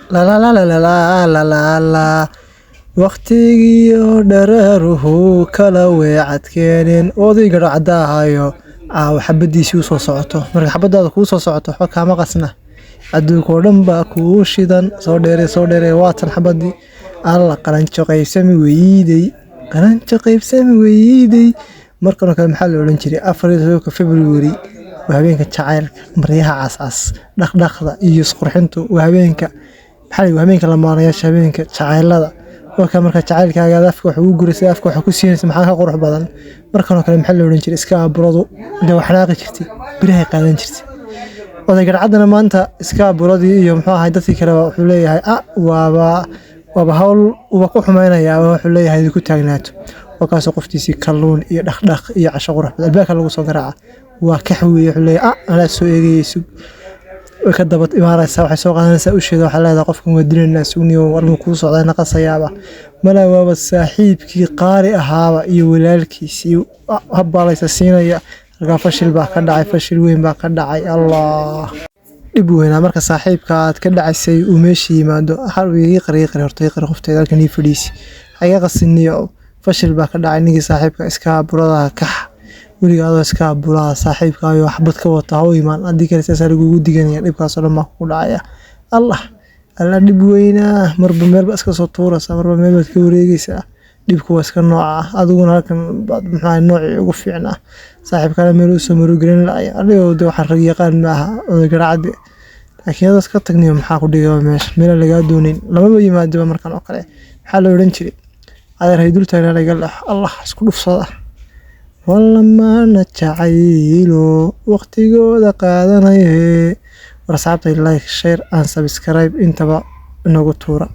Lalalalalala, waqtigiyo dharaaruhu kala weecadkeeneen. Odayga cadda ahayo caawa xabadiisii u soo socoto. Marka xabadaada kuu soo socoto, waxba kaama qasna, adduunka oo dhan baa kuu shidan. Soo dheeree, soo dheeree, waatan xabadii. Alla, qalanjo qaybsami weyday, qalanjo qaybsami weyday. Markan oo kale maxaa la odhan jiray? 14-ka February waa habeenka jacaylka, maryaha cascas, dhaqdhaqda iyo isqurxintu. Waa habeenka maxaa la, habeenka lamaanayaasha, habeenka jacaylada. Marka jacaylkaaga aad afka wax ugu guraysa, afka wax ku siinaysa, maxaa ka qurux badan? Markan oo kale maxaa la odhan jiray? Iska aburadu dee wax xanaaqi jirtay, birahay qaadan jirtay. Oday garcaddana maanta iska aburadii iyo muxuu ahay dadkii kale wuxuu leeyahay, waaba hawl uba ku xumaynayaa. Wuxuu leeyahay ku taagnaato wakaasoo qoftiisii kalluun iyo dhaqdhaq iyo casho qurux badan. Albaabka lagu soo garaaca, waa kax weeye. Wuxuu leeyahay, anaa soo eegayay, sug. Way ka daba imaanaysaa, waxay soo qaadanaysaa usheeda. Waxay leedahay, qofkan waa dilaynaa, sugniyo warma kuu socdaa, naqasayaaba malaa. Waaba saaxiibkii qaali ahaaba iyo walaalkiisii habbaalaysa siinaya. Halkaa fashil baa ka dhacay, fashil weyn baa ka dhacay. Allah, dhib weynaa! Marka saaxiibka aad ka dhacaysay uu meesha yimaado, ii qari, ii qari, horta ii qari, qoftayda halkan ii fadhiisi, haga qasiniyo. Fashil baa ka dhacay ninkii saaxiibka iska buradaha. Kax weliga adoo iska buraha saaxiibkaayo xabad ka wata ha u imaan, haddii kale saasaa lagugu diganaya. Dhibkaasoo dhan baa kugu dhacaya. Allah, alla, dhib weynaa! Marba meel baa iska soo tuuraysaa, marba meel baad ka wareegaysaa. Dhibku waa iska nooca ah. Adiguna halkan baad muxuu noocii ugu fiicnaa, saaxiibkana meel usoo marogelin la'aya. Adigoo de waxaan rag yaqaan maaha oday garacade, laakiin adoo iska tagniyo maxaa ku dhigaba meesha meela lagaa doonayn lamaba yimaadaba. Markan oo kale maxaa la odhan jiray? Adeer, hay dul taagnaa, laga leexo. Allah, isku dhufsada walamaana jacaylo waqtigooda qaadanaye. War asxaabtay, like, share and subscribe intaba inagu tuura.